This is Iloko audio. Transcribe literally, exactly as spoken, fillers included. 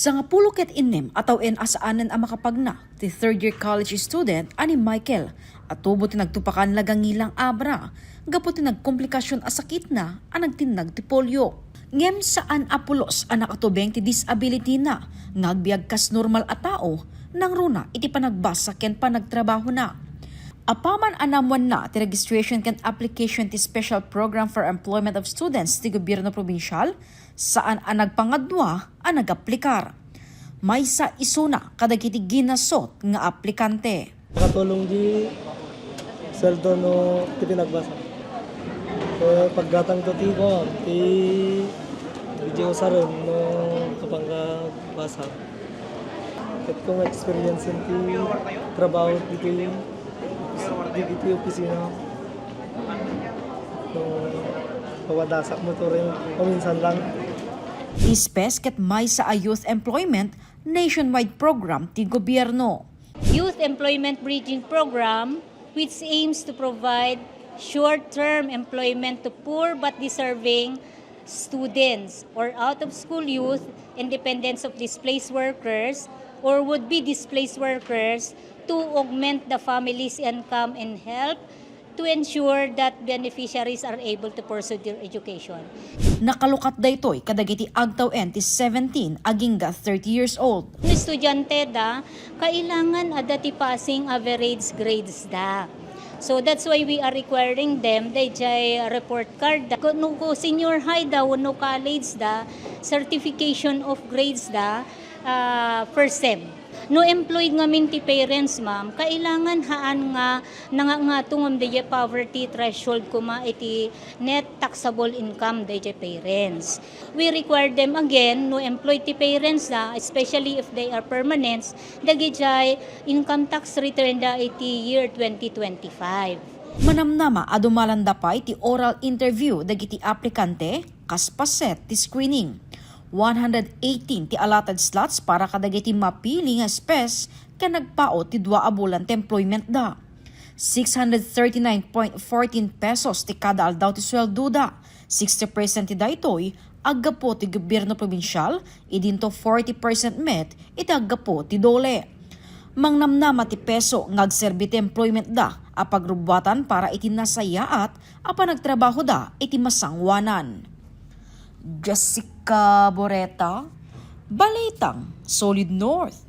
Sangapulo ket innem a tawen a saanen a makapagna ti third year college student a ni Michael a tubo ti nagtupakan la gangilang abra gapu ti nagkomplikasyon a sakitna a nagtinnag ti polio. Ngem saan a pulos a nakatubeng ti disability na nga agbiag kas normal a tao nangruna iti panagbasa ken panagtrabahona. Apaman a naammoanna ti registration ken application ti Special Program for Employment of Students ti Gobierno Probinsial, saan a nagpangadua a nagaplikar. Maysa isuna kadagiti ginasot nga aplikante. Makatulong di sweldo no ti pinagbasa. Eh, paggatang to ti kuan, ti video sarem no kapangga basa. Ket kung experience ti trabaho ditoy, ditoy opisina. No, pawadasak mo to rin paminsan lang. Ti SPES ket maysa a youth employment nationwide program ti gobierno. Youth Employment Bridging Program, which aims to provide short-term employment to poor but deserving students or out-of-school youth and dependents of displaced workers or would-be displaced workers to augment the family's income and help to ensure that beneficiaries are able to pursue their education. Nakalukat daytoy kadagiti agtawen ti seventeen agingga thirty years old. No estudiante da, kailangan adda ti passing average grades da. So that's why we are requiring them dayjay report card da. Kung no senior high da wenno college da, certification of grades da, ah, first sem. No employed ngamin ti parents, ma'am, kailangan haan nga nangangato ngem dayjay poverty threshold koma iti net taxable income dayjay parents. We require them again, no employed ti parents da, especially if they are permanents, dagijay income tax return da iti year twenty twenty-five. Manamnama a dumalanda pay ti oral interview dagiti aplikante kas paset ti screening. One hundred eighteen ti allotted slots para kadagiti mapili nga SPES ken nagpaut ti dua a bulan ti employment da. Six hundred thirty-nine point fourteen pesos ti kada aldaw ti sueldo da. Sixty percent ti daytoy aggapu ti gobierno probinsial, idinto forty percent met iti aggapu ti DOLE. Mangnamnama ti PESO nga agserbi ti employment da a pagrubbuatan para iti nasayaat a panagtrabaho da iti masangoanan. Jessica Boreta, Balitang Solid North.